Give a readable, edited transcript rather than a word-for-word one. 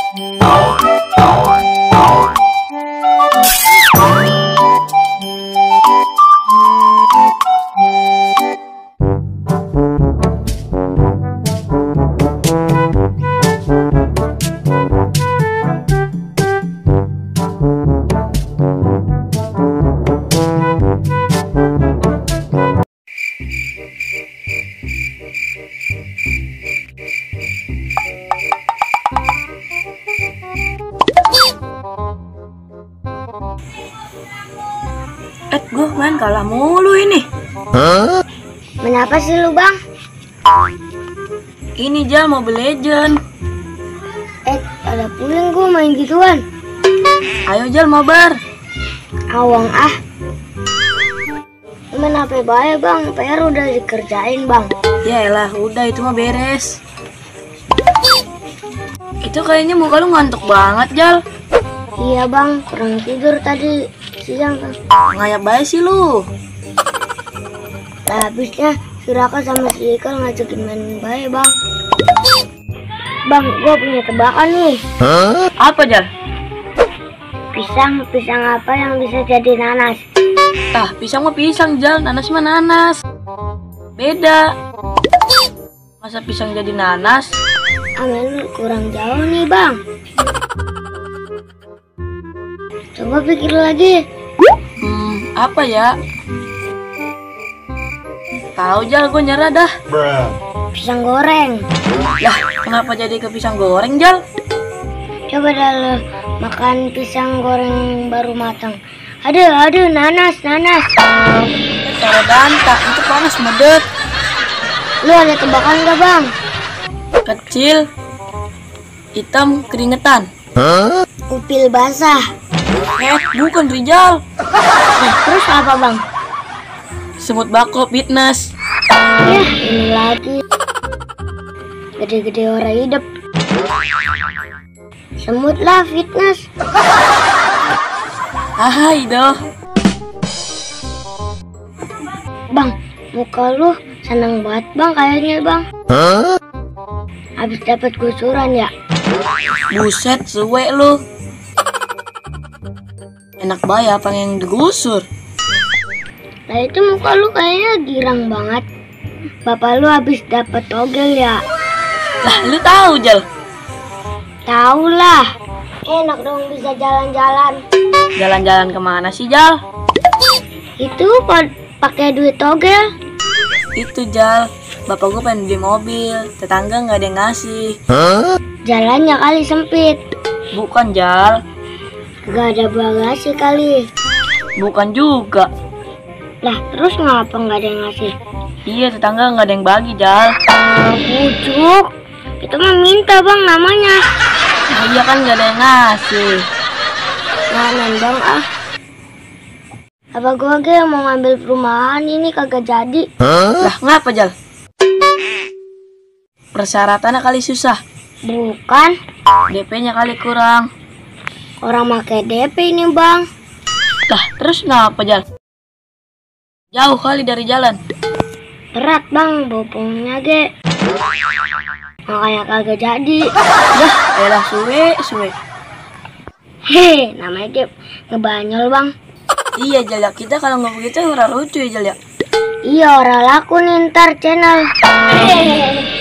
Gue main kalah mulu ini. Kenapa sih lu, Bang? Ini Jal Mobile Legend. Ada pulang gue main gituan. Ayo Jal mabar. Awang ah. Main apa bahaya, Bang? PR udah dikerjain, Bang. Yaelah, udah itu mah beres. Itu kayaknya muka lu ngantuk banget, Jal. Iya, Bang. Kurang tidur tadi siang, Bang. Ngayak baik sih lu. Nah, habisnya si Raka sama si Ikal ngajakin main bayi, Bang. Bang, gue punya tebakan nih. Apa Jal? Pisang apa yang bisa jadi nanas? Ah, pisang mah pisang Jal, nanas mah nanas. Beda. Masa pisang jadi nanas? Amin, kurang jauh nih, Bang. Coba pikir lagi. Apa ya? Tahu Jal, gue nyerah dah. Pisang goreng. Lah, kenapa jadi ke pisang goreng Jal? Coba dah lu makan pisang goreng baru matang. Aduh, nanas. Cara danta, itu panas medet. Lu ada tebakan gak, Bang? Kecil, hitam, keringetan. Upil basah. Bukan Rijal. Terus apa, Bang? Semut bako fitness. Ya, ini lagi. Gede-gede orang hidup. Semut lah fitness. Hai doh. Bang, muka lu seneng banget, Bang, kayaknya, Bang. Habis dapat gusuran ya? Buset, suwe lu. Enak banget apa yang digusur. Nah, itu muka lu kayaknya girang banget. Bapak lu habis dapat togel ya? Lah, lu tahu Jal? Tahu lah. Enak dong bisa jalan-jalan. Jalan-jalan kemana sih Jal? Itu pakai duit togel. Itu Jal, bapak gue pengen beli mobil, tetangga nggak ada yang ngasih. Jalannya kali sempit. Bukan Jal. Gak ada bagasi kali. Bukan juga. Lah, terus ngapa nggak ada yang ngasih? Iya, tetangga nggak ada yang bagi Jal. Bujuk. Itu mah minta, Bang, namanya. Nah, iya kan nggak ada yang ngasih. Nah, Bang, ah. Apa gua mau ngambil perumahan ini kagak jadi? Lah, ngapa Jal? Persyaratannya kali susah. Bukan. DP-nya kali kurang. Orang pakai DP ini, Bang. Lah, terus ngapa Jal? Jauh kali dari jalan. Berat, Bang, bopongnya ge. Makanya kagak jadi. Dah, elah suwe. Hehe, namanya ge ngebanyol, Bang. Iya Jal, ya. Kita kalau nggak begitu orang lucu ya Jal ya. Iya, orang laku nih ntar channel. Hehehe.